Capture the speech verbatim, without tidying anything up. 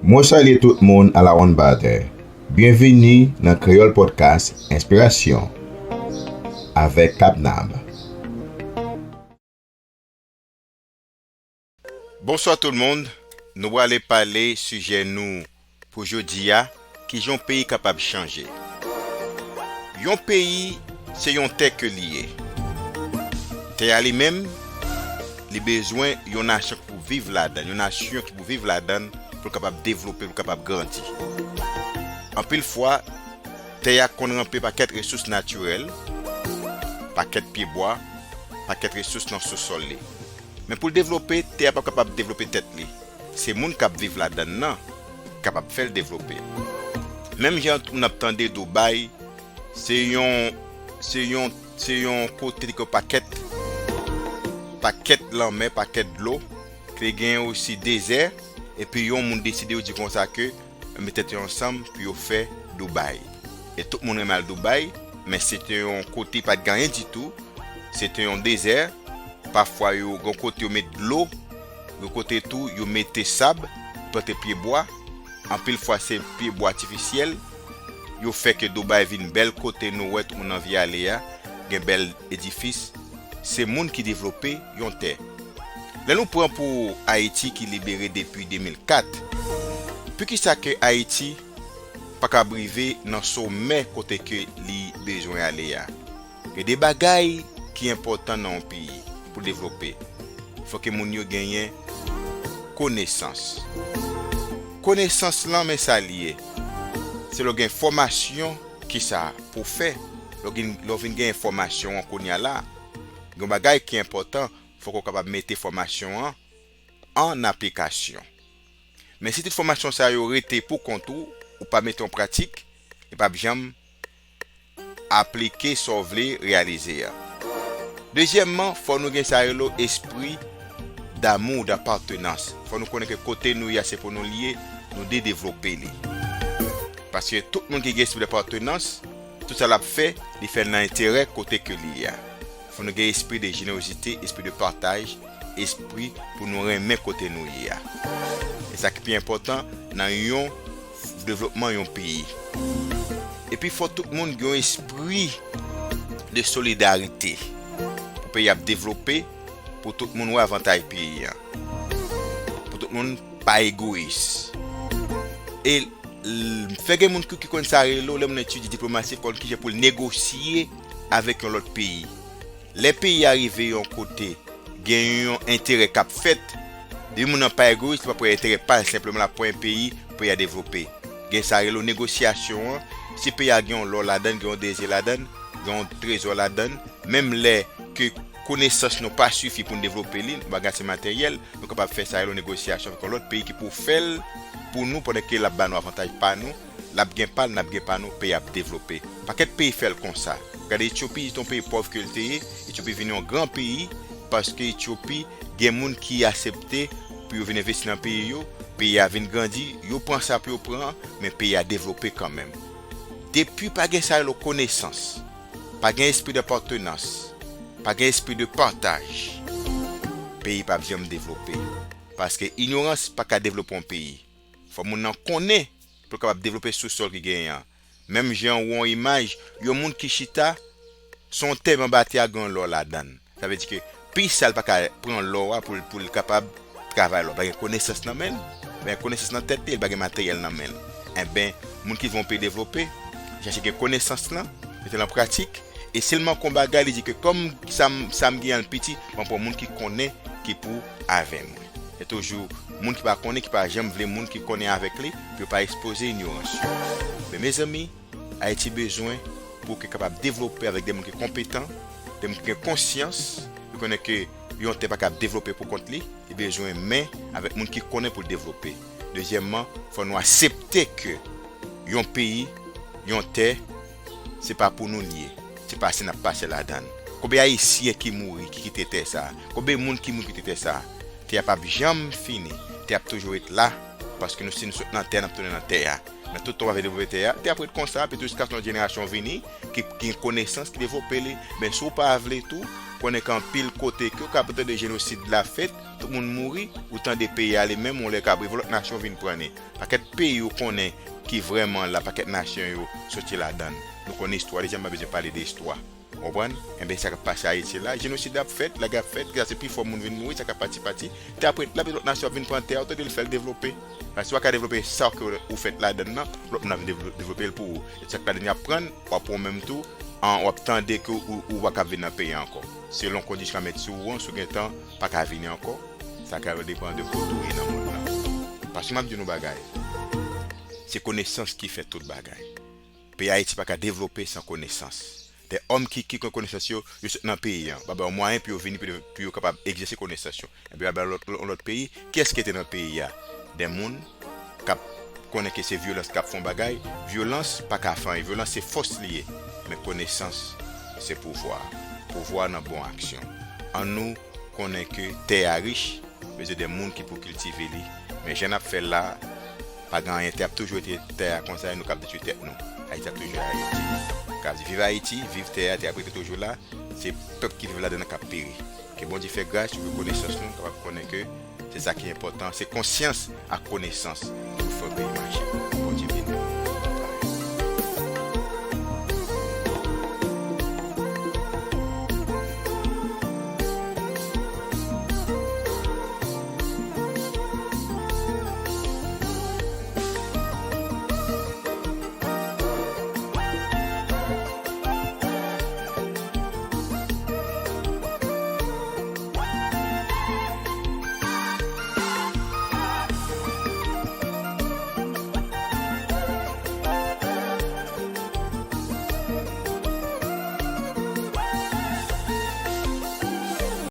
Mwen salye tout moun a la One Batter. Byenvini nan Kreyòl Podcast Enspirasyon avèk Kabnab. Bonswa tout moun. Nou prale pale sijè nou pou jodi a, kijan yon peyi kapab chanje. Yon peyi se yon tè ke li ye. Tè a li menm, li bezwen yon nasyon ki pou viv ladan, yon nasyon ki pou viv ladan pou l kapab devlope, pou l kapab grandi. Anpil fwa, tè a konn ranpe pakèt resous natirèl, pakèt pyebwa, pakèt resous nan sousòl li. Men pou l devlope, tè a p ap kapab devlope tèt li. Se moun k ap viv ladan l nan k kapab fè l devlope. Menm jan nou ap tande Dubai, se yon, se yon, se yon kote ki gen pakèt, pakèt lanmè, pakèt dlo, ki te genyen osi dezè, epi yon moun deside yo di konsa ke yo met tèt yo ansanm pou yo fè Dubai. E tout moun renmen al Dubai, men se te yon kote pa t gen anyen ditou, se te yon dezè, pafwa yo gen kote yo met dlo, gen kote tou yo mete sab, plante pyebwa, anpil fwa se pyebwa atifisyèl, yo fè ke Dubai vin bèl kote nou wè tout moun anvi ale a, gen bèl edifis, se moun ki devlope yon tè. Lè nou pran pou Ayiti ki libere depi de mil kat, poukisa ke Ayiti pa kab rive nan somè kote ke li bezwen ale a? Gen de bagay ki enpòtan nan yon peyi pou devlope. Fò ke moun yo genyen konesans. Konesans lan, men sa li ye. Se lè w gen fòmasyon, kisa pou w fè. Lè w gen, lè w vin gen fòmasyon an kounye a la, gen yon bagay ki enpòtan, fòk ou kapab mete fòmasyon an an aplikasyon. Men si tout fòmasyon sa yo rete pou kont ou, ou pa mete an pratik, li p ap janm aplike sa w vle reyalize a. Dezyèmman, fò nou gen sa rele espri damou, dapatenans. Fò nou konnen ke kote nou ye a, se pou nou li ye, nou de devlope li. Paske tout moun ki gen espri dapatenans, tout sa l ap fè, li fè l nan enterè kote ke li ye a. Fò nou gen espri de jenerozite, espri de pataj, espri pou nou renmen kote nou ye a. E sa ki pi enpòtan nan yon devlopman yon peyi. Epi fò tout moun gen yon espri de solidarite. Pou peyi ap devlope, pou tout moun wè avantaj peyi an. Pou tout moun pa egoyis. E l-, fè gen moun ki, ki konn sa rele, lè moun etidye diplomasi, konn kijan pou l negosye avèk yon lòt peyi. Lè peyi a rive yon kote, gen yon enterè k ap fèt, depi moun nan pa egoyis, li p ap wè enterè pa l, senpleman l ap pran yon peyi, peyi a devlope. Gen sa rele negosyasyon an, si peyi a gen yon lò ladan l, gen yon dezè ladan l, gen yon trezò ladan l, menm lè ke konesans nou pa sifi pou n devlope li, bagay se materyèl, nou kapab fè sa rele negosyasyon avèk yon lòt peyi ki pou fè l pou nou, pandan ke l ap ba nou avantaj pa nou, l ap gen pa l, n ap gen pa nou, peyi ap devlope. Pakèt peyi fè l konsa. Gade Etyopi, se te yon peyi pòv ke l te ye, Etyopi vin yon gran peyi, paske Etyopi gen moun ki aksepte pou yo vin envesti nan peyi yo, peyi a vin grandi, yo pran sa pou yo pran, men peyi a devlope kanmenm. Depi pa gen sa yo konesans, pa gen espri dapatenans, pa gen espri de pataj, peyi p ap janm devlope. Paske inyorans pa ka devlope yon peyi. Fò moun nan konnen pou l kapab devlope sousòl ki genyen an. Menm jan ou wè yon imaj, yon moun ki chita, se yon tè, men anba tè a gen yon lò ladan l. Sa vle di ke pis sa l pa ka pran lò a pou l, pou l kapab travay lò. Pa gen konesans nan men l, pa gen konesans nan tèt li, li pa gen materyèl nan men l. Enben, moun ki vle yon peyi devlope, chache gen konesans lan, mete l an pratik, e si l manke yon bagay, li di ke kòm sa m, sa m gen an l piti, m pran moun ki konnen ki pou avè mwen. E toujou, moun ki pa konnen, ki pa janm vle moun ki konnen avèk li, pou yo pa ekspoze inyorans yo. Men mezanmi, Ayiti bezwen pou ke kapab devlope avèk de moun ki konpetan, de moun ki gen konsyans, yo konnen ke yon tè pa kab devlope pou kont li, li bezwen men avèk moun ki konnen pou l devlope. Dezyèmman, fò nou aksepte ke yon peyi, yon tè, se pa pou nou li ye. Se pase n ap pase ladan l. Konbyen Ayisyen ki mouri, ki kite tè sa a? Konbyen moun ki mouri, ki kite tè sa a? Tè a p ap janm fini. Tè a ap toujou ret la, paske nou, si nou sot nan tè a, n ap tounen nan tè a. Men tout tan w ap devlope tè a, tè a ap ret konsa, epi jiskaske yon lòt jenerasyon vini, ki, ki gen konesans, ki devlope li. Men si w pa vle tou, Konnen ke anpil kote ke w ka tande jenosid la fèt, tout moun mouri, ou tande peyi a li menm, yon lè ka rive lòt nasyon vin pran li. Pakèt peyi ou konnen ki vrèman la, pakèt nasyon yo soti ladan l. Nou konnen istwa deja, m pa bezwen pale de istwa. Ou konprann? Enben, sa k ap pase Ayiti la, jenosid ap fèt, lagè ap fèt, sa se pi fò moun vin mouri, sa k ap pati pati. Te apre, la, lòt nasyon ap vin pran tè a, ou tande l fè l devlope. Paske w pa ka devlope sa ke ou fèt ladan l nan, lòt moun ap devlo- devlope l pou ou. E sa k ladan l y ap pran, w ap pran menm tou, an, w ap tande ke ou, ou pa ka vin nan peyi a ankò. Selon kondisyon y ap met sou ou an, si w gen tan, pa ka vini ankò. Sa ka depann de kote w ye nan mond lan. Paske m ap di nou bagay. Se konesans ki fè tout bagay. Peyi Ayiti pa ka devlope san konesans. De òm ki, ki gen konesans yo, yo sot nan peyi an. Pa ba yo mwayen pou yo vini, pou yo, pou yo kapab egzèse konesans yo. Epi yo al bay lòt, lòt, lòt peyi. Kiyès ki te nan peyi a? De moun k ap konnen ke se vyolans k ap fè yon bagay. Vyolans pa ka fè anyen. Vyolans se fòs li ye. Men konesans, se pouvwa. Pouvwa nan bon aksyon. Annou konnen ke tè a rich, bezwen de moun ki pou kiltive li. Men jan n ap fè l la, pa gen anyen, tè ap toujou rete tè a konsa, e nou k ap detwi tèt nou. Ayiti ap toujou Ayiti. K ap di viv Ayiti, viv tè a, tè ap rete toujou la. Se pèp ki viv ladan l k ap peri. Ke Bondye fè gras, ouvri konesans nou, kapab konnen ke se sa ki enpòtan, se konsyans ak konesans pou fè yon peyi mache. Bondye beni nou.